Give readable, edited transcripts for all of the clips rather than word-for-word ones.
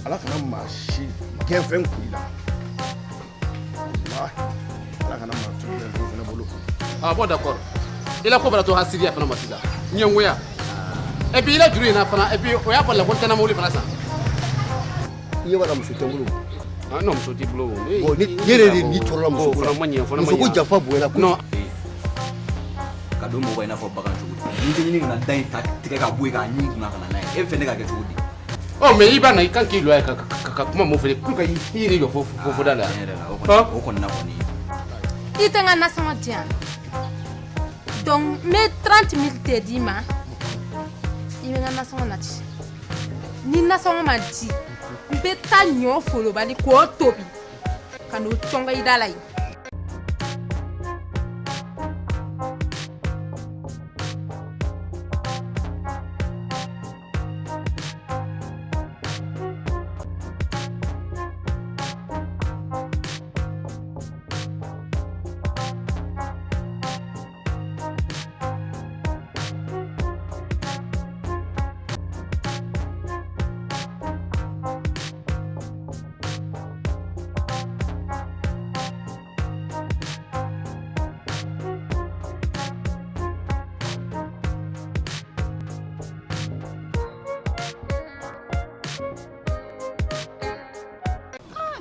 Ala kana maa si gɛnfɛn kun i la. Walahi, Ala kana maa si gɛnfɛn fana bolo. Ah bon, d'accord. I la ko bɛna to hasidiya fana ma sisan. Ɲɛngoya. Et puis i la juru in na fana, et puis o y'a bali la ko n tɛna mobili fana san. I ɲɛ b'a la, muso tɛ n bolo. Ah non, muso t'i bolo. Bon, ni yɛrɛ de ni tɔɔrɔla muso ko la. Fana ma ɲɛ, fana ma ɲɛ. Muso ko janfa bonyana kojugu. Non. Ka don mɔgɔ i n'a fɔ bagan cogo di? N'i tɛ ɲini ka na da in ta tigɛ ka bɔ yen k'a ɲin kunna ka na n'a ye, e bɛ fɛ ne ka kɛ cogo di? Oh, mais i b'a na, i kan k'i jɔ a ye ka kuma mun fɔ, pour que i yɛrɛ jɔ fo da la. Tiɲɛ yɛrɛ la, o kɔni, o kɔni na kɔni. I tɛ n ka nasɔngɔ di yan, donc n bɛ 30 mille de d'i ma, i bɛ n ka nasɔngɔ nati. Ni nasɔngɔ ma di, n bɛ taa ɲɔ folobali k'o tobi ka n'o cɔngɔ i da la yen.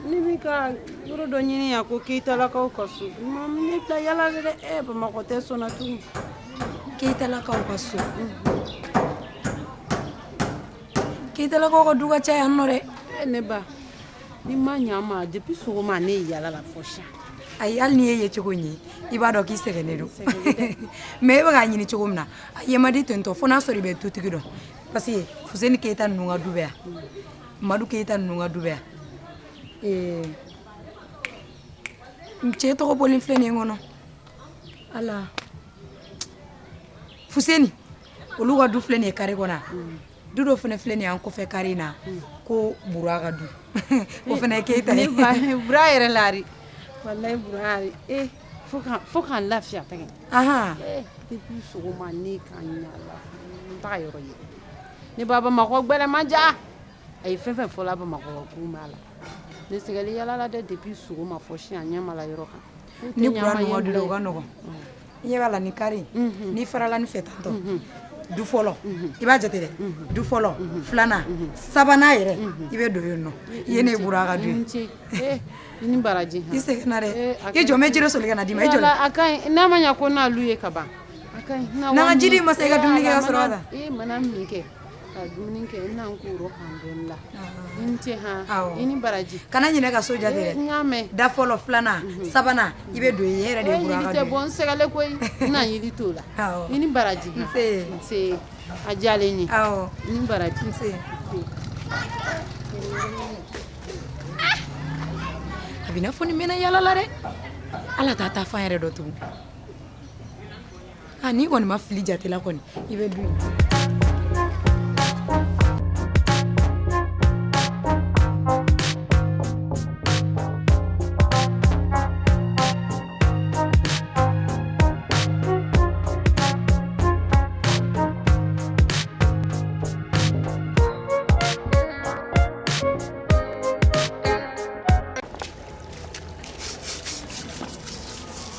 Ne bɛ ka yɔrɔ dɔ ɲini yan ko Keyitalakaw ka so. Ma ne bila yala la dɛ, e Bamakɔ tɛ sɔnna tugun. Keyitalakaw ka so. Keyitalakaw ka du ka ca yan nɔ dɛ. E ne ba, ni ma ɲa ma, depuis sɔgɔma ne ye yala la fɔ sisan. Ayi, hali n'i ye yecogo in ye, i b'a dɔn k'i sɛgɛnnen don. Mais e bɛ k'a ɲini cogo min na, a ye man di tentɔ fo n'a sɔrɔ i bɛ dutigi dɔn. Parce que Fuseni Keyita ninnu ka du bɛ yan. Madu Keyita ninnu ka du bɛ yan. N cɛ tɔgɔ bɔlen filɛ nin ye n kɔnɔ. Ala. Fuseni, olu ka du filɛ nin ye carré kɔnɔ. Du dɔ fana filɛ nin ye an kɔfɛ carré in na ko Bura ka du. O fana ye Keyita ye. Ne ba, Bura yɛrɛ lari. Walayi Bura yɛrɛ. Eh, fo k'an lafiya tɛgɛ. Ahan. Eh, depuis sɔgɔma ne ka ɲa la. N t'a yɔrɔ ye. Ne ba, Bamakɔ gbɛrɛ man ja. A ye fɛn fɛn fɔ la Bamakɔ kun b'a la. Ne sɛgɛli yala la dɛ depuis sɔgɔma fɔ sisan ɲɛ ma la yɔrɔ kan. Ni Bura ninnu ka du o ka nɔgɔn. I ɲɛ b'a la ni carré in, n'i farala ni fɛ tantɔ, du fɔlɔ, i b'a jate dɛ, du fɔlɔ, filanan, sabanan yɛrɛ, i bɛ don yen nɔ. Yen de ye Bura ka du ye. Eh, i ni baraji. I sɛgɛnna dɛ. I jɔ, n bɛ ji dɔ soli ka na d'i ma, i jɔ. A ka ɲi, n'a ma ɲa ko n'alu ye ka ban. A ka ɲi. N'an ka ji d'i ma sa, i ka dumuni kɛ ka sɔrɔ ka taa. Eh, mana min kɛ ka dumuni kɛ, n na n ko yɔrɔ kan dɔɔni la. I ni ce han. Awɔ. I ni baraji. Kana ɲinɛ ka so jate dɛ. N y'a mɛn. Da fɔlɔ, filanan, sabanan, i bɛ don yen, yen yɛrɛ de ye Bura ka Yiri tɛ du ye. bɔ n sɛgɛlen koyi. N na yiri t'o la. Awɔ. I ni baraji. Nse. Nse. A diyalen n ye. Awɔ. I ni baraji. Nse. A b'i n'a fɔ nin mɛnna yala la dɛ. Ala t'a ta fan yɛrɛ dɔn tugun. Ah, n'i kɔni ma fili jate la kɔni, i bɛ du in.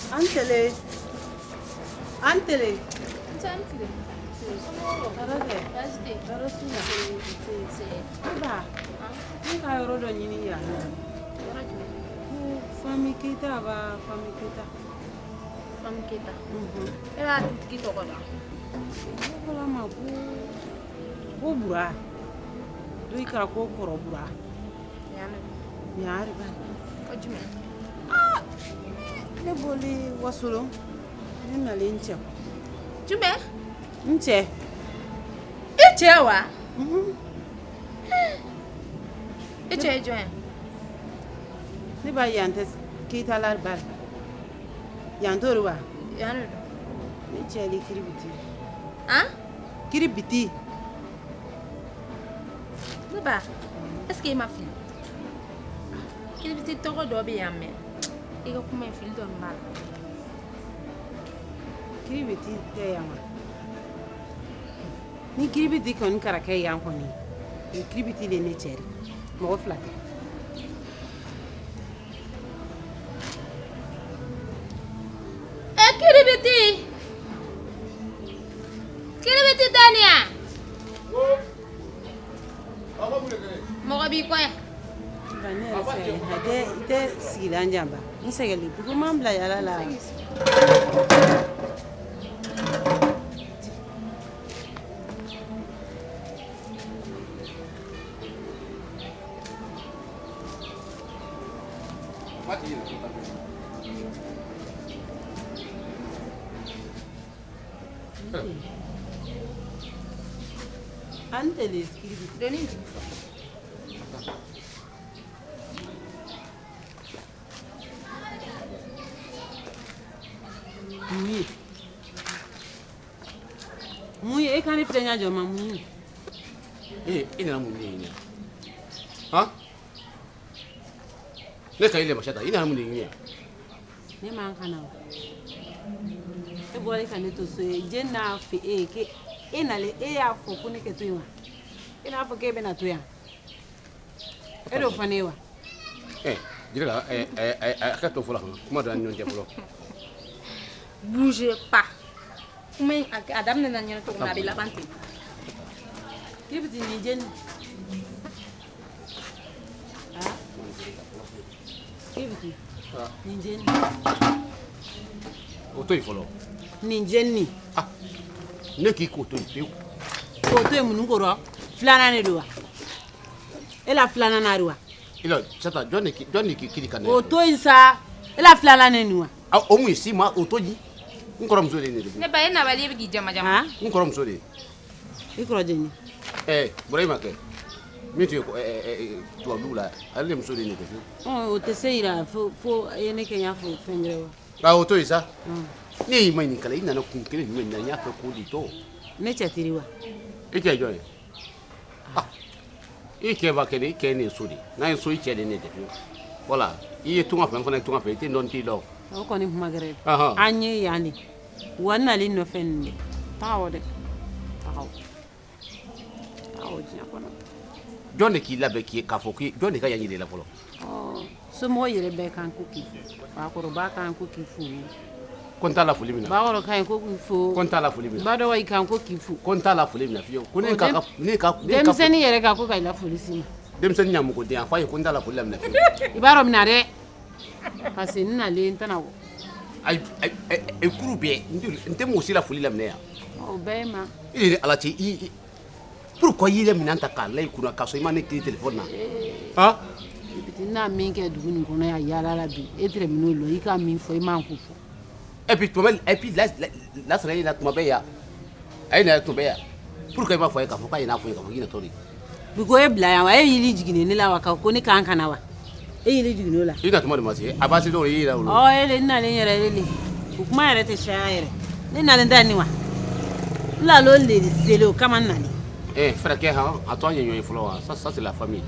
An tele. An tele. Ne ba, ne ka yɔrɔ dɔ ɲini yan nɔ. Ko Fami Keyita ba Fami Keyita. Fami Keyita. E b'a dutigi tɔgɔ dɔn? Ne ko a ma ko Bura. Dɔ kɛra ko kɔrɔ Bura. Yan de. Yan de ba. Ko jumɛn? Ne bɔlen Wasolon, ne nalen n cɛ kɔ. Jumɛn? N cɛ. I cɛ wa? I cɛ ye jɔn ye? Ne ba, yan tɛ Keyita la ba. Yan t'o de wa? Yan de don. Ne cɛ de Kiribiti. Han? Kiribiti. Ne ba, est ce que e ma fili? Kiribiti tɔgɔ dɔ bɛ yan mɛ i ka kuma in fili dɔɔni b'a la. Kiribiti tɛ yan wa? Ni Kiribiti kɔni kɛra kɛ yan kɔni, o Kiribiti de ye ne cɛ de. Mɔgɔ fila tɛ. E kiribiti. Kiribiti Dania. Mɔgɔ b'i kɔ yan. Ne yɛrɛ sɛgɛnnen i tɛ sigilan janba n sɛgɛnnen dugu man bila yala la. An tɛle kiribiti. Doni. Mun ye? Mun ye? E ka ne filɛ ɲɛ jɔ ma mun ye? E nana mun de ɲini yan? Han? Ne ka i lɛmasa ta, i nana mun de ɲini yan? Ne man ka na o. E bɔra ka ne to so ye, jɛni n'a fɛ e ye k'e e nalen e y'a fɔ ko ne kɛ to yen wa? E n'a fɔ k'e bɛna to yan? E d'o fɔ ne ye wa? Jirila, a ka to fɔlɔ kan, kuma dɔ an ni ɲɔgɔn cɛ fɔlɔ. Bougez pas. Kuma in a daminɛna ɲɛna cogo min na a bɛ laban ten. Kiribiti nin jɛni. Kiribiti nin jɛni. O to yen fɔlɔ. Nin jɛni. Ne k'i k'o to yen pewu. K'o to yen mun kɔrɔ? Filanan de don wa? E la filanan na de wa? I la Sata, jɔn de k'i kiri ka na? O to yen sa, e la filanan de nin wa? O mun ye si ma o to yen. N kɔrɔmuso de ye nin de. Ne ba e nabali e bɛ k'i jama jama. N kɔrɔmuso de ye. I kɔrɔ jɛni. Burahima kɛ min tun ye tubabuw la, ale de muso de ye nin kɛ fiyewu. O tɛ se yira fo e ye ne kɛ n y'a fɔ fɛn wɛrɛ wa? O to yen sa. Ne y'i ma ɲininka i nana kun kelen jumɛn na n y'a fɛ k'o de to. Ne cɛ teri wa? I cɛ ye jɔn ye? I cɛ b'a kɛ de, i cɛ ye ne ye so de. N'a ye so i cɛ de ye ne de fiyewu. Voilà, i ye tunga fɛ n fana ye tunga fɛ, i tɛ dɔn n t'i dɔn. O kɔni kuma gɛrɛ. An ye yan de. Wa n nalen nɔfɛ nin dɛ. Taga o dɛ. Taga o. Taga o diɲɛ kɔnɔ. Jɔn de k'i labɛn k'i k'a fɔ k'i jɔn de ka yan yir'i la fɔlɔ? Somɔgɔw yɛrɛ bɛɛ kan ko k'i fo. Bakɔrɔba kan ko k'i fo. Ko n t'a la foli min na. Bakɔrɔ kan ko k'i fo. Ko n t'a la foli min na. Ba dɔgɔ kan ko k'i fo. Ko n t'a la foli min na fiyewu. Ko ne ka ne ka denmisɛnnin yɛrɛ kan ko ka i la foli si ma. Denmisɛnnin ɲamuko den a f'a ye ko n t'a la foli la minɛ fiyewu. I b'a dɔn min na dɛ. Parce que n nalen n tɛna bɔ. Ayi kuru bɛɛ n tɛ mɔgɔ si la foli laminɛ yan. O bɛɛ ye ma. I yɛrɛ ala cɛ i pourquoi i yɛrɛ minɛn ta k'a la i kunna k'a sɔrɔ i ma ne tile téléphone na? Han? N n'a min kɛ dugu nin kɔnɔ yan yaala la bi e tɛrɛ min'o lɔ i ka min fɔ i man k'o fɔ. Et puis tuma bɛɛ et puis lasana ye na tuma bɛɛ yan a ye na tuma bɛɛ yan pourquoi i m'a fɔ a ye k'a fɔ k'a ye n'a fɔ ye k'a fɔ k'i natɔ de? Bi ko e bila yan wa e y'i jiginni ne la wa ko ne kan ka na wa? E y'i jiginni o la. I na tuma de ma se a b'a se dɔw ye i yɛrɛ wolo. Ɔ e le n nalen yɛrɛ e le o kuma yɛrɛ tɛ caya yɛrɛ ne nalen tɛ nin wa? N lal'o le de selen o kama n nalen. Frère kɛ han a to an ye ɲɔgɔn ye fɔlɔ wa ça c'est la famille.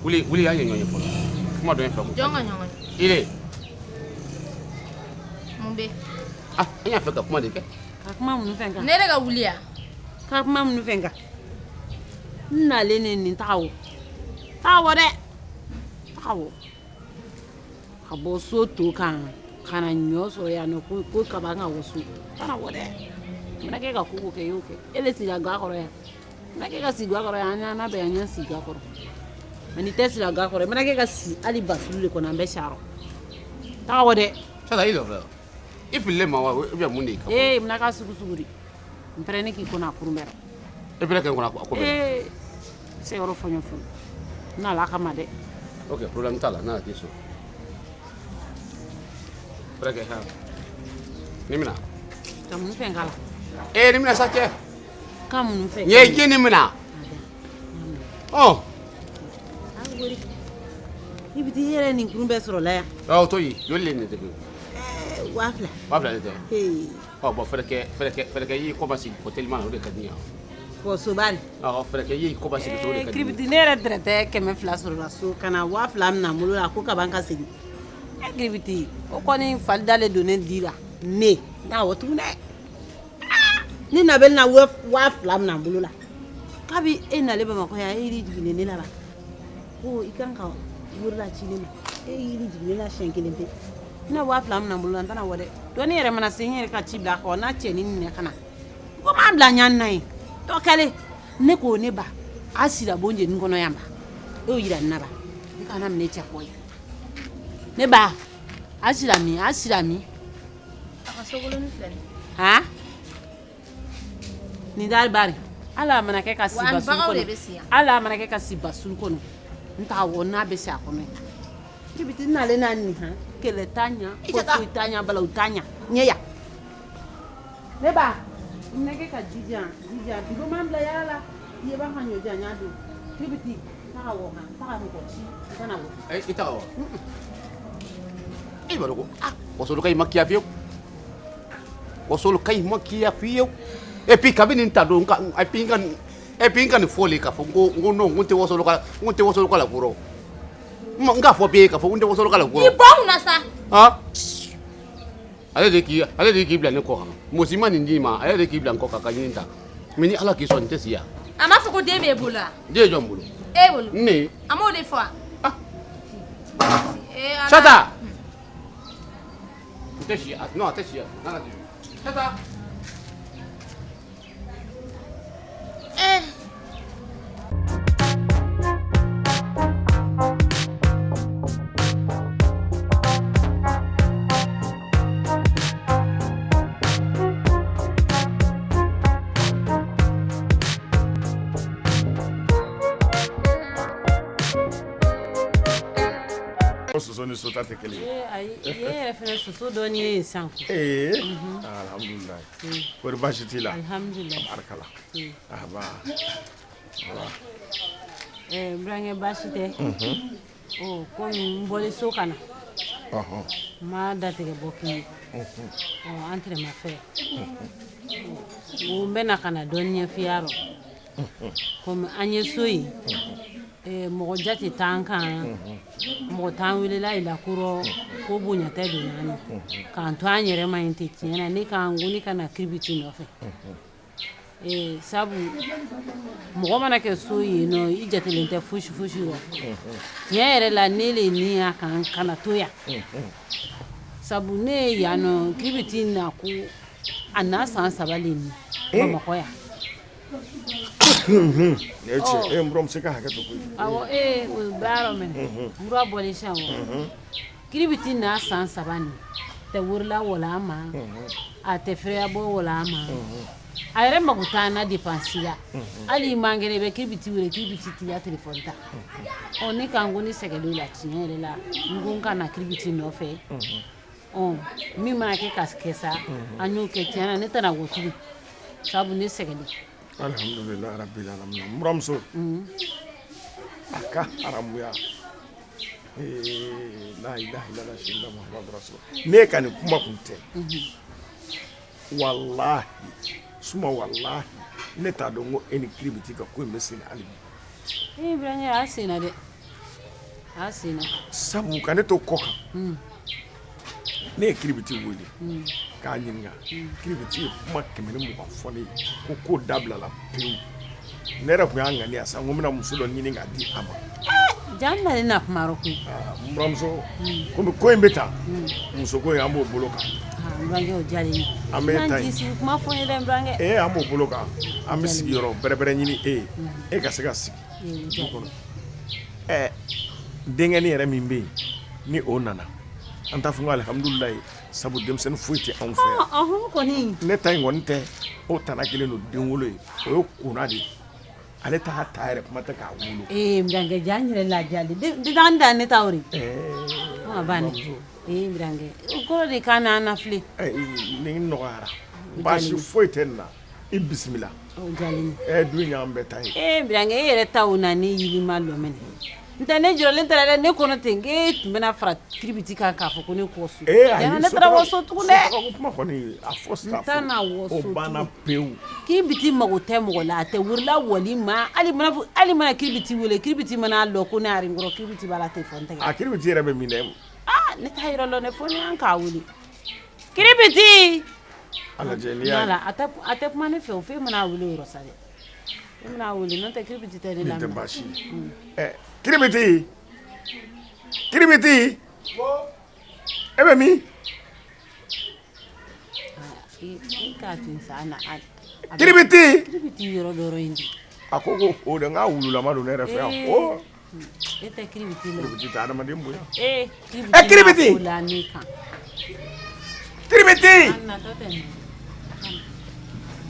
Wuli wuli an ye ɲɔgɔn ye fɔlɔ kuma dɔ ye fɛ ko. Jɔn ka ɲɔgɔn ye? I le. Mun bɛ? An y'a fɛ ka kuma de kɛ. Ka kuma mun fɛn kan? Ne yɛrɛ ka wuli yan. Ka kuma mun fɛn kan? N nalen ne nin taga o. Taga wɔ dɛ. Taga wɔ. Ka bɔ so to kan ka na ɲɔ sɔrɔ yan nɔ ko kaba ka wɔ so. Taga wɔ dɛ. N mana kɛ ka ko kɛ i y'o kɛ. E le sigi a ga kɔrɔ yan. N mana kɛ ka sigi ga kɔrɔ yan an n'a bɛɛ an y'an sigi ga kɔrɔ. Mɛ n'i tɛ sigi a ga kɔrɔ i mana kɛ ka si hali basulu de kɔnɔ an bɛ si a rɔ. Taga wɔ dɛ. Sata i lɔ filɛ. I fililen ma wa ou bien mun de y'i ka? Ee mun ka sugu sugu de. N pɛrɛn ne k'i kɔnɔ a kurun bɛɛ rɔ. E pɛrɛn kɛ n kɔnɔ a ko bɛɛ. Ee se yɔrɔ fɔ ɲɔgɔn fɔ. N nana kama dɛ. Ok problème t'a la n'a tɛ so. Frère kɛ han. Ni mina. Ka mun fɛn k'a la? Ee ni mina sa cɛ. Ka mun fɛn? N ye ji ni mina. Ɔ. I bɛ t'i yɛrɛ nin kurun bɛɛ sɔrɔ la yan. O to yen joli le nin tɛ pewu. 2000. 2000 de tɛ. Ɔ bɔn frère kɛ y'i kɔma sigi ko teliman na o de ka di n ye. Fɔ soba de. Awɔ frère kɛ y'i kɔma sigi o de ka di n ye. Kiribiti ne yɛrɛ dɛrɛ tɛ 200 sɔrɔ la so ka na 2000 minɛ n bolo la ko kaban ka segin. Kiribiti o kɔni fali dalen don ne di la ne n'a wɔ tugun dɛ. Ne na bɛ na 2000 minɛ n bolo la. Kabi e nalen Bamakɔ yan e y'i jiginnen ne la wa? Ko i kan ka wari laci ne ma. E y'i jigin ne la siɲɛ kelen pe. N na 2000 minɛ n bolo la, n tɛna wɔ dɛ. Dɔɔnin yɛrɛ mana se, n yɛrɛ ka ci bila a kɔ, n'a cɛnin minɛ ka na. Ko m'an bila ɲani na ye. Tɔ kɛlen, ne ko ne ba, a sira bon jeni kɔnɔ yan ba. E y'o yira n na ba. Ne kana minɛ cɛ kɔ ye. Ne ba, a sira min, a sira min. A ka sokoloni filɛ nin ye. Han? Nin da bari. Ala mana kɛ ka si Wa ani basulu baganw de kɔnɔ. bɛ si yan. Ala mana kɛ ka si basulu kɔnɔ. N t'a wɔ n'a bɛ si a kɔnɔ ye. Kibiti nalen n'a nin han. Kɛlɛ t'a ɲa, foyi t'a ɲa, balawu t'a ɲa. Ɲɛ ya. Ne ba, n nɛgɛ ka ji di yan, ji di yan. Bi ko m'an bila yala la. I ye b'a ka ɲɔ di yan, n y'a dun. Kibiti, taga wɔ han, taga mɔgɔ ci, i kana wɔ. I taga wa? E b'a dɔn ko wasolo ka ɲi ma kiya fiyewu. Wasolo ka ɲi ma kiya fiyewu. Et puis kabini n ta don ka et puis n ka et puis n ka nin fɔ le k'a fɔ n ko non, n ko n tɛ wasolo ka n ko n tɛ wasolo ka la kɔrɔ. N k'a fɔ bɛɛ ye k'a fɔ n tɛ wasolo ka la kɔrɔ. I bɔ n kunna sa. Han? Ale de k'i bila ne kɔ kan. Mɔgɔ si ma nin d'i ma, ale de k'i bila n kɔ kan ka ɲini ta. Mais ni Ala k'i sɔn, n tɛ si yan. A m'a fɔ ko den b'e bolo wa? Den ye jɔn bolo? E bolo. Ne. A m'o de fɔ wa? Ee Ala. Sata. N tɛ si yan. Non, a tɛ si yan. N'Ala tɛ. Sata. Eh. Soso ni sota tɛ kelen ye. Ee ayi, e yɛrɛ fɛnɛ soso dɔɔni ye yen sisan ko. Ee, alhamdulilayi. Kɔri baasi t'i la? Alhamdulilayi. Barikala. Aba. Ɛɛ burankɛ baasi tɛ. Ɔ komi n bɔlen so ka na. Ɔhɔn. N ma datigɛ bɔ k'i ye. Ɔ an tɛrɛma fɛ. N ko n bɛ na ka na dɔɔni ɲɛf'i ye rɔ. Komi an ye so ye. Mɔgɔ jate t'an kan. Mɔgɔ t'an welela i la kɔrɔ ko bonya tɛ don an na. K'an to an yɛrɛ ma yen ten tiɲɛ na ne k'an ko ne ka na kiribiti nɔfɛ. Sabu mɔgɔ mana kɛ so yen nɔ i jatelen tɛ fosi fosi rɔ. Tiɲɛ yɛrɛ la ne le ni y'a kan kana to yan. Sabu ne ye yan nɔ kiribiti na ko a n'a san 3 le ni Bamakɔ yan. Nin ye tiɲɛ ye. N buramuso ka hakɛ to koyi. Awɔ o baara minɛ. Mura bɔlen sisan o. Kiribiti n'a san 3 nin tɛ worila wala a ma. A tɛ fɛrɛya bɔ wala a ma. A yɛrɛ mago t'an na dépense la. Hali i man kɛnɛ i bɛ kiribiti wele kiribiti t'i ka téléphone ta. Ɔ ne kan ko ne sɛgɛnnen la tiɲɛ yɛrɛ la n ko n ka na kiribiti nɔfɛ. Ɔ min mana kɛ ka kɛ sa an y'o kɛ tiɲɛ na ne tɛna wɔ tugun. Sabu ne sɛgɛnnen. Alhamdulilayi rabbil alamin. N buramuso. A ka haramuya. La ilaha illallah sayyidina Muhammadu rasulullah. Ne ka nin kuma kun tɛ. Walahi suma walahi ne t'a dɔn ko e ni kiribiti ka ko in bɛ sen hali bi. Ee burankɛ a senna dɛ. A senna. Sabu ka ne to kɔ kan. Ne ye kiribiti wele. K'a ɲininka. Kiribiti ye kuma 120 fɔ ne ye ko ko dabilala pewu. Ne yɛrɛ tun y'a ŋaniya sa n ko n bɛna muso dɔ ɲini k'a di a ma. Jan nalen na kuma rɔ koyi. N buramuso komi ko in bɛ tan muso ko in an b'o bolo kan. N burankɛ o diyalen ye. An bɛ taa yen. Sigi kuma fɔ n ye dɛ n burankɛ. Ee an b'o bolo kan an bɛ sigiyɔrɔ bɛrɛbɛrɛ ɲini e ye e ka se ka sigi du kɔnɔ. Ɛɛ denkɛnin yɛrɛ min bɛ yen ni o nana an t'a fɔ ko alihamudulilayi sabu denmisɛnnin foyi tɛ anw fɛ yan. Ɔhɔn kɔni. Ne ta in kɔni tɛ o tana kelen don denwolo ye o ye kona de ye. Ale t'a ta yɛrɛ kuma tɛ k'a wolo. Ee n burankɛ ja n yɛrɛ lajalen den dan ne ta o de. A banna. Ee n burankɛ o kɔrɔ de k'an n'an na filɛ. Nin nɔgɔyara baasi foyi tɛ nin na i bisimila. O diyalen ye. Du in y'an bɛɛ ta ye. Ee n burankɛ e yɛrɛ ta o na ne yirima lɔ minɛ. N tɛ ne jɔlen taara dɛ ne kɔnɔ ten k'e tun bɛna fara kiribiti kan k'a fɔ ko ne kɔ so. Ee ayi ne taara waso tugun dɛ. Ko kuma kɔni a fɔ sisan. N t'a na waso o banna pewu. Kiribiti mago tɛ mɔgɔ la a tɛ wurila wali ma hali mana kiribiti wele kiribiti mana lɔ ko ne yɛrɛ n kɔrɔ kiribiti b'a la telefɔni tigɛ. A kiribiti yɛrɛ bɛ min dɛ. Aa ne t'a yɔrɔ lɔn dɛ fo ni an k'a wele. Kiribiti. A lajɛ n'i y'a ye. A tɛ kuma ne fɛ o f'e mana wele o yɔrɔ sa dɛ. I bɛna wele n'o tɛ kiribiti tɛ ne Nin tɛ lamɛn. baasi ye. Ɛ, kiribiti, kiribiti, e bɛ min? I k'a to yen sa na. Kiribiti. Kiribiti yɔrɔ dɔ in di. A ko ko o de n k'a wululama don ne yɛrɛ fɛ yan. O E tɛ kiribiti la. kiribiti tɛ adamaden bonya. Ee Ɛ, kiribiti! ko la ne kan. Kiribiti. An natɔ tɛ nin.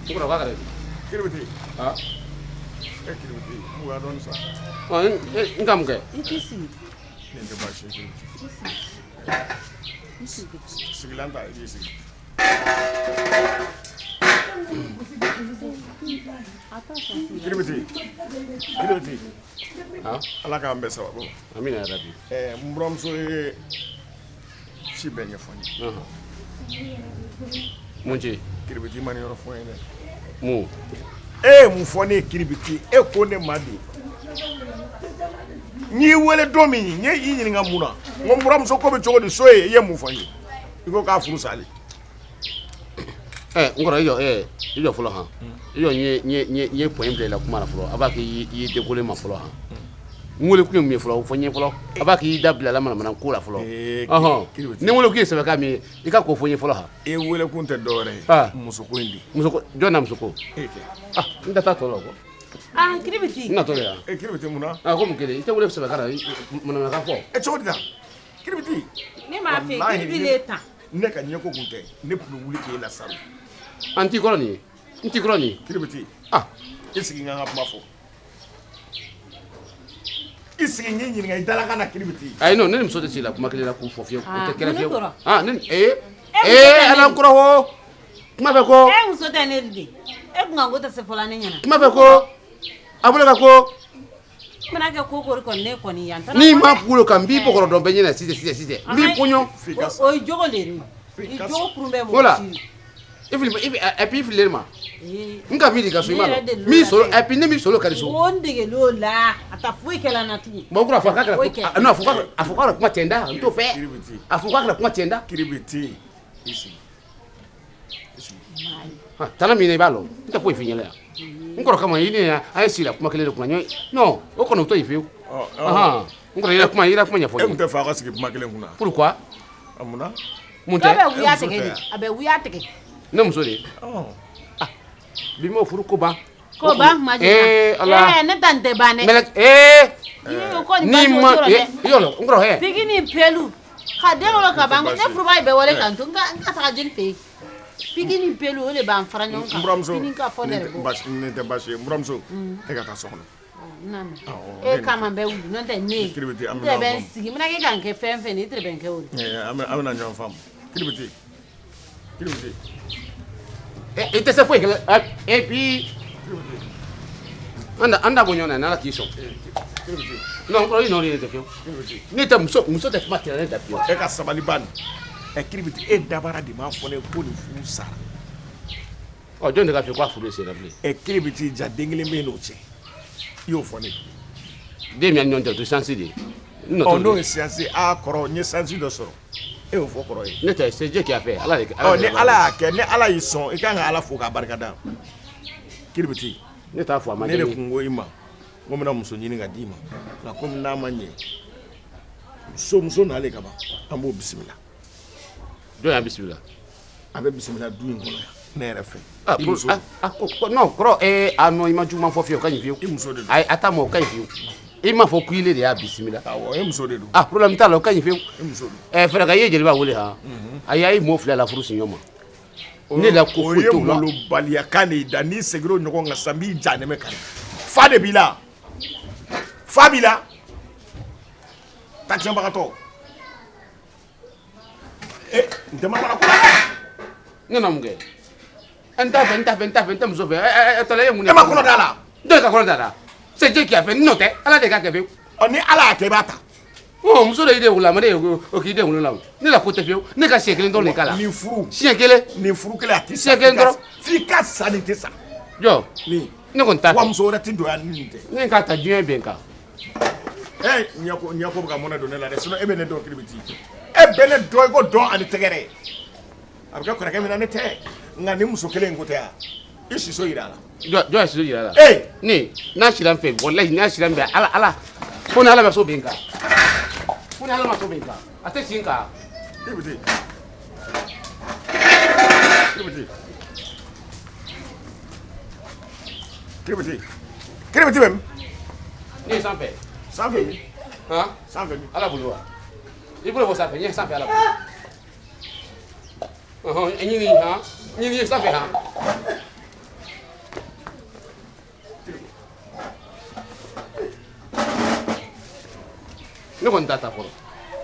N kɔrɔ k'a kɛra di? Kiribiti. Ah. E kiribiti, muguya dɔɔni sa. Ɔ, n ka mun kɛ? I t'i sigi. Nin tɛ baasi ye kiribiti. I sigi. Sigilan ta i b'i sigi. Kiribiti, kiribiti. Ala k'an bɛɛ sababu ma. Amina yarabi. Ɛɛ, n buramuso ye ci bɛɛ ɲɛfɔ n ye. Mun ci? Kiribiti ma nin yɔrɔ fɔ n ye dɛ. Mun? E ye mun fɔ ne ye kiribiti? E ko ne ma de. N y'i wele don min, n ye i ɲininka mun na? N ko n buramuso ko bɛ cogo di so ye? I ye mun fɔ n ye? I ko k'a furu salen. Ɛ, n kɔrɔ i jɔ, ɛ, i jɔ fɔlɔ han. I jɔ n ye point bila i la kuma na fɔlɔ. A b'a kɛ i ye décoller ma fɔlɔ han. N wele kun ye mun ye fɔlɔ? O fɔ n ye fɔlɔ. A b'a k'i da bila la manamana ko la fɔlɔ. Ɔhɔn. Ni n wele kun ye sɛbɛkan min ye, i ka k'o fɔ n ye fɔlɔ han. E wele kun tɛ dɔwɛrɛ ye. Ah. Musoko in de. Musoko, jɔn na musoko? E kɛ. Ah, n ka taa tɔ la kɔ. Ah kiribiti. N natɔ de yan. E kiribiti mun na? Ah, ko mun kelen? I tɛ wele sɛbɛkan na, manamanakan fɔ. E cogo di tan? Kiribiti. Ne m'a fɛ Walahi, kiribiti le tan. Ne ka ɲɛko kun tɛ. Ne tun bɛ wuli k'e lasaro. An t'i kɔrɔ nin ye. N t'i kɔrɔ nin ye. Kiribiti. Ah. I sigi n ka n ka kuma fɔ. I sigi n k'i ɲininka i dalakan na kiribiti. Ayi non, ne ni muso tɛ sigi la kuma kelen la k'u fɔ fiyewu. O tɛ kɛlɛ mun ne fiyewu. kɔrɔ? Ah, ne ni ee E muso ee tɛ ne ala n kɔrɔ ko kuma fɛ ko E muso tɛ ne de. E kun kan ko tɛ se fɔla ne ɲɛna. kuma fɛ ko a bolo ka ko I mana kɛ ko ko kɔni ne kɔni yan. n'i ma bolo kan n b'i bɔgɔrɔ dɔn bɛɛ ɲɛna sisan sisan sisan n b'i pɔɲɔ. O ye jogo le ye. I jogo kurun bɛ mɔgɔ Voilà. ci. I fili i et puis i fililen ma. Ee. N ka min di ka so i ma Ne yɛrɛ dɔn. delil'o Min la solo dɛ. et puis ne min solo ka di so. N ko n degel'o la a ta foyi kɛla n na tugun. Bon kura fɔ k'a kɛra Foyi kɛ. ah, non a fɔ k'a kɛra kuma tiɲɛ da n t'o fɛ. A fɔ k'a kɛra kuma tiɲɛ da. Kiribiti i sigi. Ah, tana min na i b'a lɔn n tɛ foyi f'i ɲɛna yan. N kɔrɔ kama i ni yan an ye sigi la kuma kelen de kunna ɲɔ non o kɔni o to yen fiyewu. Ahan, n kɔrɔ i yɛrɛ kuma ɲɛfɔ E n kun ye. tɛ fɛ aw ka sigi kuma kelen kunna. Pourquoi? A mun na? Mun Dɔw tɛ? bɛ wuya tigɛ de. A bɛ wuya tigɛ. Ne muso de ye. Bi m'o furu ko ban. Ko ban kuma jigin. Ee Ala. Ee ne ta nin tɛ ban dɛ. Mɛlɛ ee. Ii, o kɔni Ni baasi o ma t'o la ee dɛ. yɔrɔ n kɔrɔ hɛ. Piki ni pelu. Ka den wolo ka ban ne furuba ye bɛɛ wale kan to n ka taga jeli fɛ yen. Piki ni pelu o de b'an fara ɲɔgɔn kan. N buramuso Fini ka fɔ nin nɛrɛ tɛ bɔ. baasi nin tɛ baasi ye n buramuso e ka taa so kɔnɔ. N na mɛn. Awɔ, E ne- kama bɛ wuli n'o tɛ ne ye. Kiribiti, an N bɛ tɛ ɲɔgɔn bɛ n faamu. sigi n bɛna kɛ ka n kɛ fɛn fɛn ye i tɛ bɛ n kɛ o de. Ɛɛ, an bɛna ɲɔgɔn faamu. Kiribiti. Kiribiti. I tɛ se foyi kɛlɛ et puis an da bɔ ɲɔgɔn na n'Ala k'i sɔn. Non n kɔrɔ i nɔ de tɛ fiyewu. Ne tɛ muso tɛ kuma tigɛ ne da fiyewu. E ka sabali ban. Ɛ kiribiti e dabara de m'a fɔ ne ye ko nin furu sara. Ɔ jɔn de k'a fɔ k'a furu ye senna bilen. Ɛ kiribiti ja den kelen bɛ yen n'o cɛ. I y'o fɔ ne ye. Den min y'an ni ɲɔgɔn cɛ o tɛ chance de ye. N nɔ Ɔ t'o n'o de. ye siyansi ye aa kɔrɔ n ye siyansi dɔ sɔrɔ. E y'o fɔ kɔrɔ ye. Ne tɛ c'est Dieu qui a fait Ala de. Ɔ ni Ala y'a kɛ ni Ala y'i sɔn i kan ka Ala fo k'a barika da. Kiribiti. Ne t'a fɔ a ma Ne de diya n ye. kun ko i ma n ko n bɛna muso ɲini ka d'i ma nka komi n'a ma ɲɛ so muso nalen ka ban an b'o bisimila. Jɔn y'a bisimila? A bɛ bisimila du in kɔnɔ yan ne yɛrɛ fɛ. Ah, I muso ah, ah, ko non kɔrɔ ee ah non i ma juguman fɔ fiyewu o ka ɲi fiyewu. I muso de don. Ayi a t'a ma o ka ɲi fiyewu. I m'a fɔ k'i le de y'a bisimila. Awɔ e muso de don. Ah problème t'a la o ka ɲi fiyewu. E muso don. Ɛ fɛrɛ ka i ye jeliba wele han. Ayi a ye mɔɔ fila la furu siɲɔ ma. Ne la ko O foyi ye t'o la. malobaliya kan de y'i da n'i seginna o ɲɔgɔn kan sisan n b'i ja nɛmɛ kari. Fa de b'i la. Fa b'i la. Tansiyɔnbagatɔ. E n tɛ manamana ko la dɛ. Ne na mun kɛ? N t'a fɛ n t'a fɛ n t'a fɛ n tɛ muso fɛ ɛ ɛ tɔla e ye mun de E ma kɔnɔ da la. Ne ka kɔnɔ da la. C'est Dieu qui a fait n nɔ tɛ Ala de k'a kɛ fiyewu. Ɔ ni Ala y'a kɛ i b'a ta. Ɔ muso de y'i den wolo a ma ne ye o k'i den wolo la o. Ne la ko tɛ fiyewu ne ka siɲɛ kelen dɔrɔn de k'a la. Nin furu. Siɲɛ kelen. Nin furu kelen a tɛ sa. Siɲɛ kelen dɔrɔn. F'i ka sa nin tɛ sa. Jɔ. Nin. Ne kɔni t'a fɛ. Wa muso wɛrɛ tɛ don yan ni nin tɛ. Ne k'a ta diɲɛ bɛn kan. Ee ɲɛko bɛ ka mɔnɛ don ne la dɛ sinon e bɛ ne dɔn kiribiti. E bɛ ne dɔn i ko dɔn ani tɛgɛrɛ. A bɛ kɛ kɔrɔkɛ min na ne tɛ nka nin muso kelen in ko tɛ yan. I siso yira a la. Jɔn ye siso yira a la? Ee! Ne n'a sira n fɛ, walahi n'a sira n fɛ, ala ala fo ni ala ma so bin n kan, fo ni ala ma so bin n kan, a tɛ si n kan. Kiribiti, kiribiti, kiribiti, kiribiti bɛ min? Ne ye sanfɛ. Sanfɛ min? Han? Sanfɛ min? Ala bolo wa? I bolo bɔ sanfɛ, n ye sanfɛ ala bolo. Ɔhɔn, ɲini han, ɲini sanfɛ han. Ne kɔni t'a ta fɔlɔ.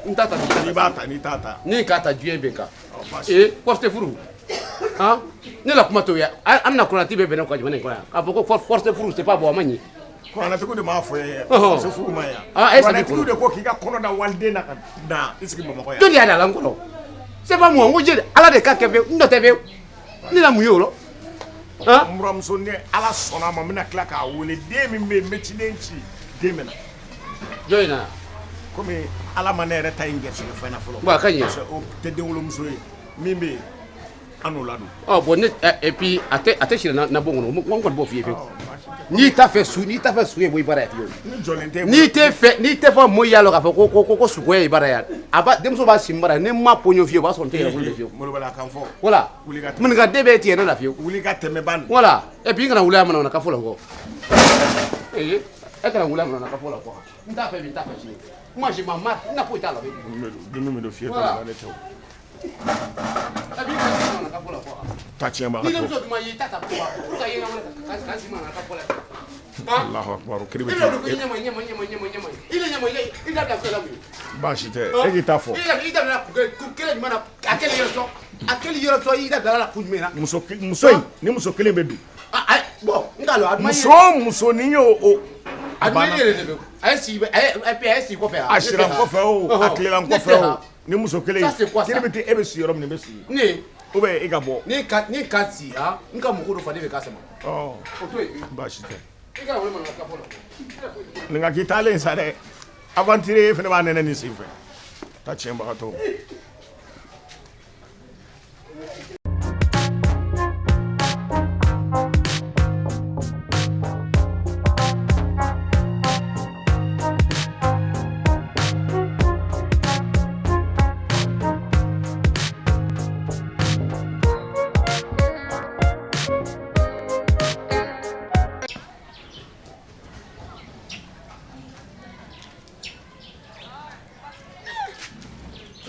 N t'a ta. N'i b'a ta, n'i t'a ta. Ni k'a ta diɲɛ bɛ kan. Baasi. Ee, force tɛ furu. Han? Ne la kuma t'o ye. An bɛna kuranti bɛɛ bɛnɛ ka jamana in kɔnɔ yan. K'a fɔ ko force tɛ furu, c'est pas bon, a ma ɲi. Kuranɛtigiw de m'a fɔ ye. Ɔhɔn. Force furu ma yan. Ah, e sabi Kuranɛtigiw de ko k'i ka kɔnɔ da waliden na ka na i sigi Bamakɔ yan. Jɔn de y'a da la n kɔrɔ? C'est pas moi, n ko jeli Ala de ka kɛ fewu, n nɔ tɛ fewu. Ne la mun ye o rɔ? Han? N buramuso, ni Ala sɔnna a ma, n bɛna tila k'a wele. Den min bɛ yen, n bɛ ciden ci, den bɛ na. Jɔn in na? Komi Ala ma ne yɛrɛ ta in gɛrɛsɛgɛ fɛn na fɔlɔ. Bon, a ka ɲi. Parce que o tɛ denwolomuso ye. Min bɛ yen, an n'o ladon. Ɔ bon, ne et puis a tɛ siri na bon kɔnɔ, n kɔni b'o f'i ye fewu. N'i t'a fɛ su, n'i t'a fɛ su ye bɔ i bara yan fiyewu. Ni jɔlen tɛ. N'i tɛ fɛ, n'i tɛ fɔ mɔ y'a lɔ k'a fɔ ko sukoya y'i bara yan. A ba denmuso b'a sin bara yan, ni n ma poɲɔ fiyewu, o b'a sɔrɔ n tɛ yɛrɛ bolo de fiyewu. Molobali a kan fɔ. Voilà. Wuli ka tɛmɛ. Maninka den bɛ tigɛ ne la fiyewu. Wuli ka tɛmɛ ban. Voilà. Et puis n kana wuli a mana ka fɔ la kɔ. Ee, e kana wuli a mana ka fɔ la kɔ. N t'a fɛ bi, n t'a fɛ sini. Moi je m'en marre, n na foyi t'a la fiyewu. Dimi min don fiyɛ Voilà. t'a la ne tɛ o. Et puis n kana wuli a mana ka fɔ la kɔ. Ta tiɲɛ Ni b'a denmuso to. dun ma ye, i t'a ta ko wa. Pour que i ɲɛna ka si mana ka fɔ la. Alahu akibaru I bɛna kiribiti. don ko i ɲɛma ɲɛma ɲɛma ɲɛma ɲɛma. I le ɲɛma i da bila la mun ye? Baasi tɛ, e k'i ta fɔ. I da bila kun kelen jumɛn na? A kɛlen yɔrɔ sɔn. A kɛlen yɔrɔ sɔn, i da bila la kun jumɛn na? Muso in ni muso kelen bɛ don. A bon, n k'a lɔn a dun ma ye. Muso o muso n'i y'o o. A dun ma ye ne yɛrɛ de bɛ. A ye sigi a ye a ye sigi kɔfɛ. A sira n kɔfɛ o, a tilela n kɔfɛ o, ni muso kelen. Ça c'est quoi ça? Kiribiti, e bɛ si yɔrɔ min, i bɛ si. Ne. Ou bien e ka bɔ. Ni ka si han, n ka mɔgɔ dɔ fa ne bɛ k'a sama. Ɔ. O to yen. Baasi tɛ. I kana wuli mana ka fɔ la. Nin ka k'i taalen sa dɛ. Aventurier fana b'a nɛnɛ nin sen fɛ. Ta tiɲɛbagatɔ.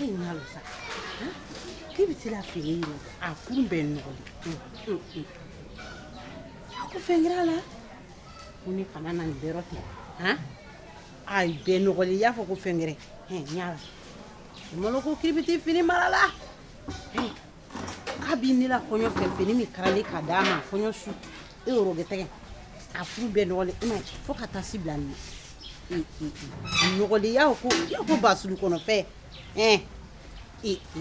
E ɲa lo sa k'i bɛ se la fini in a kurun bɛɛ nɔgɔlen ko fɛn kɛra a la ko ne kana na nin bɛɛ rɔ ten han a bɛɛ nɔgɔlen i y'a fɔ ko fɛn kɛra hɛn ɲa la malo ko k'i bɛ t'i fini mara la kabi ne la kɔɲɔ fɛ fini min karalen ka d'a ma kɔɲɔ su e y'o kɛ tɛgɛ a furu bɛɛ nɔgɔlen e ma ye fo ka taa si bila nin na nɔgɔlen i y'a ko basulu kɔnɔ fɛn ɛn e e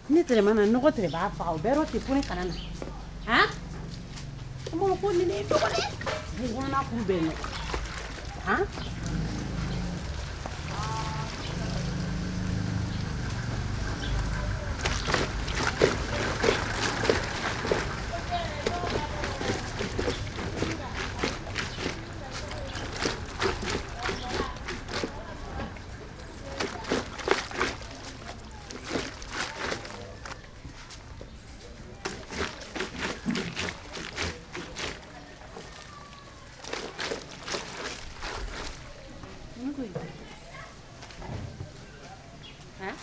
ne tɛrɛ ma na nɔgɔ tɛrɛ b'a faga o bɛɛ rɔ ten fo ne kana na han malo ko nin ne ye dɔgɔnin bon kɔnɔna kuru bɛɛ nɔgɔ han. Hein?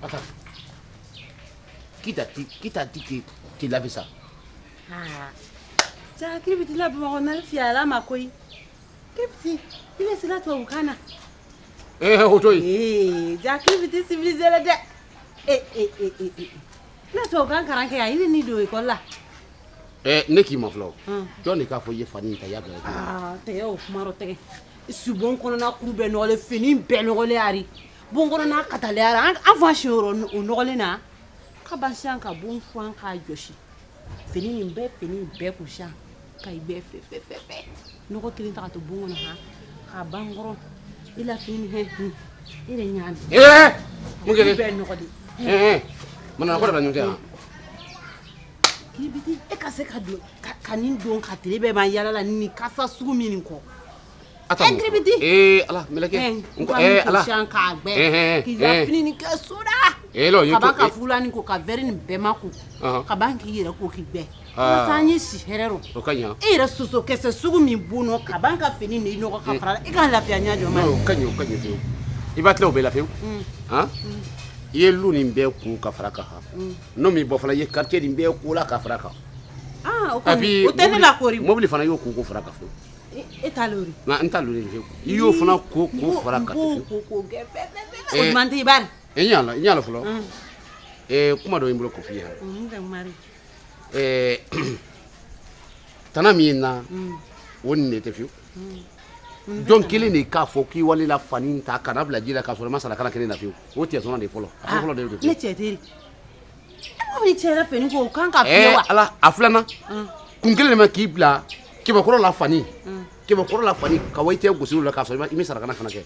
Attends. Qui t'a dit que tu laves ça? Ah. Ja kiribiti la Bamakɔ nali fiyala ma koyi. Kiribiti, i bɛ sira tubabukan na. Eh, o to yen. Ee, ja kiribiti civilisé la dɛ. E e e e e. Ne tubabukan kalan kɛ yan, i ni nin don ekɔli la. Eh, ne k'i ma fɔlɔ. Jɔn de k'a fɔ i ye fani in ta i y'a bila? Aa, tɛgɛ o kuma rɔ tɛgɛ. Subon kɔnɔna kuru bɛɛ nɔgɔlen, fini bɛɛ nɔgɔlen ari. Bon kɔnɔna kataleyara, an fa si yɔrɔ o nɔgɔlen na. Ka ba sisan ka bon furan k'a jɔsi. Fini nin bɛɛ ko sisan. Ka i bɛɛ fɛ fɛ fɛ fɛ nɔgɔ kelen ta ka to bon kɔnɔ han k'a ban kɔrɔ i la fini hɛn e de ɲa ee mun kɛlen bɛɛ nɔgɔ de ee mana ko de bɛ ɲɔgɔn cɛ han kiribiti e ka se ka don ka nin don ka tile bɛɛ ban yala la ni kasa sugu min nin kɔ e kiribiti ee ala mɛlɛkɛ ee ala k'a gbɛ k'i ka fini nin kɛ soda ka ban ka fulani ko ka verre nin bɛɛ ma ko ka ban k'i yɛrɛ ko k'i gbɛ walasa an ye si hɛrɛ rɔ o ka ɲi e yɛrɛ soso kɛsɛ sugu min bon nɔ ka ban ka fini nin nɔgɔ ka fara e ka lafiya ɲɛ jɔ ma o ka ɲi o ka ɲi fewu i b'a tila o bɛɛ la fewu han i ye lu nin bɛɛ ko ka fara kan n'o min bɔ fana i ye quartier nin bɛɛ ko la ka fara kan o kɔni o tɛ ne la kori mobili fana y'o ko ko fara kan fewu e t'a lori n t'a lori fewu i y'o fana ko ko fara kan fewu ko ko kɛ fɛ fɛ fɛ o man tɛ bari e ɲa la fɔlɔ kuma dɔ ye n bolo k'o f'i ye mun fɛ kuma tana min na o nin de tɛ fiyewu jɔn kelen de k'a fɔ k'i wale la fani ta kana bila ji la k'a sɔrɔ i ma saraka kelen na fiyewu o tɛ sɔnna de fɔlɔ a fɔlɔ de don ne cɛ teri e mɔgɔ min cɛ yɛrɛ fini ko o kan ka fiyɛ wa ala a filanan kun kelen de ma k'i bila kɛmɛkɔrɔ la fani kɛmɛkɔrɔ la fani ka wa i tɛ gosi o la k'a sɔrɔ i ma saraka fana kɛ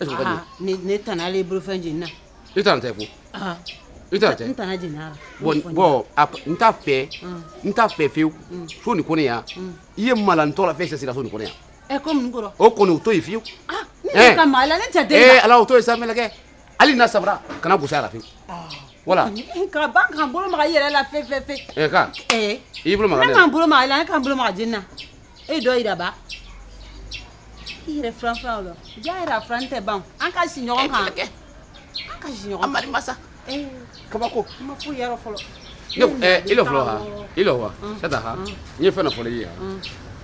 est ce que o ka di ne tana ale bolofɛn jeni na i tana tɛ ko i tana tɛ n tana jeni la bon n t'a fɛ n t'a fɛ fiyewu so nin kɔnɔ yan i ye malantɔ la fɛn sera so nin kɔnɔ yan komi n kɔrɔ o kɔni o to yen fiyewu ne ka maa la ne cɛ den ala o to yen sa mɛlɛkɛ hali n'a sabara kana gosi a la fiyewu voilà ka ban k'an bolo maga i yɛrɛ la fe fe fe ka i y'i bolo maga ne k'an bolo maga i la ne k'an bolo maga jeni na e ye dɔ yira ba i yɛrɛ furan furan o la ja yɛrɛ a furan tɛ ban an ka si ɲɔgɔn kan an ka si ɲɔgɔn kan amari masa kabako n ma foyi yɔrɔ fɔlɔ ne i lɔ fɔlɔ ha i lɔ wa sata ha n ye fɛn dɔ fɔlɔ i ye ha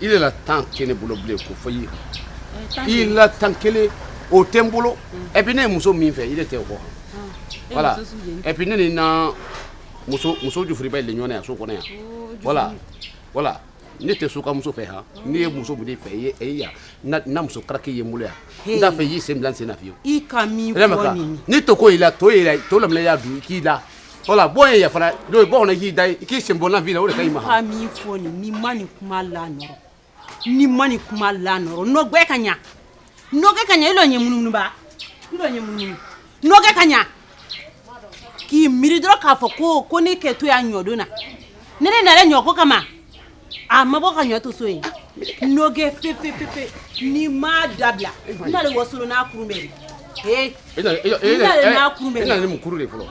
i de la tan tɛ ne bolo bilen k'o fɔ i ye i la tan kelen o tɛ n bolo et puis ne ye muso min fɛ i de tɛ o kɔ voilà et puis ne ni na muso muso jufuriba ye le ɲɔgɔn na yan so kɔnɔ yan voilà voilà ne tɛ so ka muso fɛ han n'i ye muso min fɛ i ye e yan na muso karaki ye n bolo yan n t'a fɛ i y'i sen bila n sen na fiyewu i ka min fɔ nin ni to ko y'i la to y'i la to lamina y'a dun i k'i la voilà bɔ ye yafara n'o ye bɔ kɔnɔ i k'i da i k'i sen bɔ n na vi la o de ka ɲi ma ka min fɔ nin n'i ma nin kuma la nɔrɔ n'i ma nin kuma la nɔrɔ nɔgbɛ ka ɲa nɔgɛ ka ɲa i lɔ ɲɛ munumunu ba i lɔ ɲɛ munumunu nɔgɛ ka ɲa k'i miiri dɔrɔn k'a fɔ ko ne kɛ to yan ɲɔdon na ne ne nana ɲɔ ko kama a ma bɔ ka ɲɔ to so yen nɔgɛ fe fe fe fe n'i m'a dabila n n'ale wasolo n'a kurun bɛɛ de n n'ale n'a kurun bɛɛ i nana ni mun kuru de fɔlɔ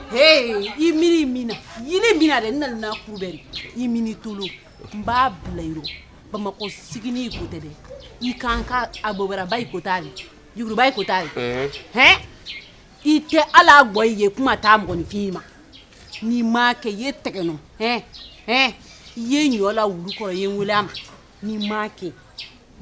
i miiri min na yiri min na dɛ n nana n'a kuru bɛɛ de i mini tolo n b'a bila i rɔ Bamakɔ sigini ko tɛ dɛ i kan ka a bɔbɔraba i ko t'a le yuguruba i ko t'a le hɛn i tɛ ala gbɔ i ye kuma t'a mɔgɔninfin ma n'i m'a kɛ i ye tɛgɛ nɔ hɛn hɛn i ye ɲɔ la wulu kɔrɔ i ye n wele a ma n'i m'a kɛ i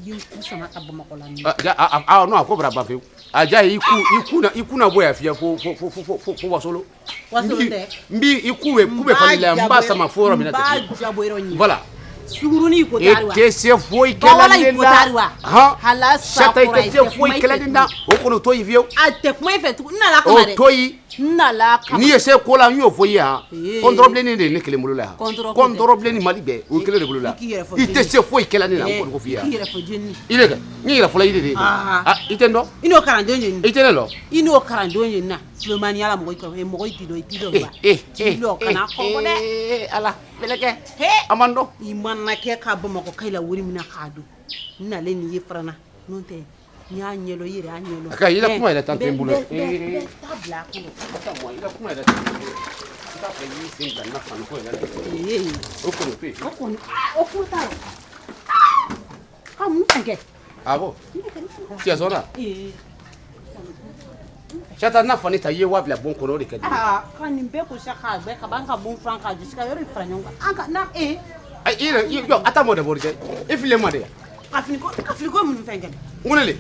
ye n ku sama ka Bamakɔ la non a ko bara ban fewu a ja i ku na bɔ yan fiyɛ fo fo fo fo fo fo wasolo wasolo tɛ n b'i i ku bɛ falen la n b'a sama fo yɔrɔ min na n b'a jabɔ yɔrɔ ɲini voilà suguruni ko tari wa i tɛ se foyi kɛla ne la han hala sa i tɛ se foyi kɛla ne la o kɔni o to yen fiyewu a tɛ kuma i fɛ tugun n nana kama dɛ o to yen n nana kama n'i ye se ko la n y'o fɔ i ye han kɔntɔrɔ bilenni de ye ne kelen bolo la yan kɔntɔrɔ bilenni Mali bɛɛ o kelen de bolo la i tɛ se foyi kɛla ne la n kɔni ko f'i ye i yɛrɛ fɔ jeni i de kɛ n yɛrɛ fɔlɔ i de ye i tɛ n dɔn i n'o kalandenw ye i tɛ ne dɔn i n'o kalandenw ye na Sulemani ala mɔgɔ i mɔgɔ i t'i dɔn i t'i dɔn wa i dɔn kana kɔngɔ dɛ ala mɛlɛkɛ a man dɔn i mana kɛ ka Bamakɔ ka i la wari min na k'a don n nalen nin ye farana n'o tɛ n y'a ɲɛdɔn i yɛrɛ y'a ɲɛdɔn a ka i la kuma yɛrɛ tan tɛ n bolo taa bila a kɔnɔ i la kuma yɛrɛ tan tɛ n bolo n t'a fɛ i y'i sen bila n na fani ko yɛrɛ la o kɔni o to yen o kɔni o kuma t'a rɔ ka mun fɛn kɛ awɔ tiɲɛ sɔnna Sata na fani ta i ye 2000 bon kɔnɔ o de ka di. Ka nin bɛɛ ko sa k'a gbɛ ka ban ka bon furan k'a jɔsi ka yɔrɔ in fara ɲɔgɔn kan an ka na i yɛrɛ i jɔ a ta mɔ d'abord dɛ i filen ma de. Ka fini ko mun fɛn kɛ. N ko ne le.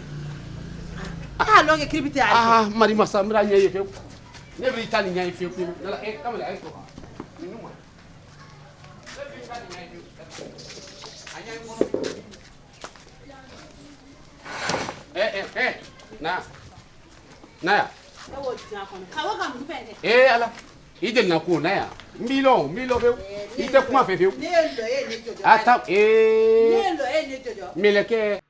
A lɔn kɛ kiri bi tɛ a. Mari masa n bɛna ɲɛ ye fiyewu ne b'i ta nin ɲɛ ye fiyewu fiyewu kamalen a ye to ninnu ma ne b'i ta nin ɲɛ ye fiyewu a ɲɛ ye kɔnɔ. Na na ya. Ala. I delila ko na yan. N b'i lɔn, n b'i lɔn fewu. I tɛ kuma fɛ fewu. Ne ye lɔ ye ne jɔjɔ. A ta ee. Ne ye lɔ ye ne jɔjɔ. Mɛlɛkɛ.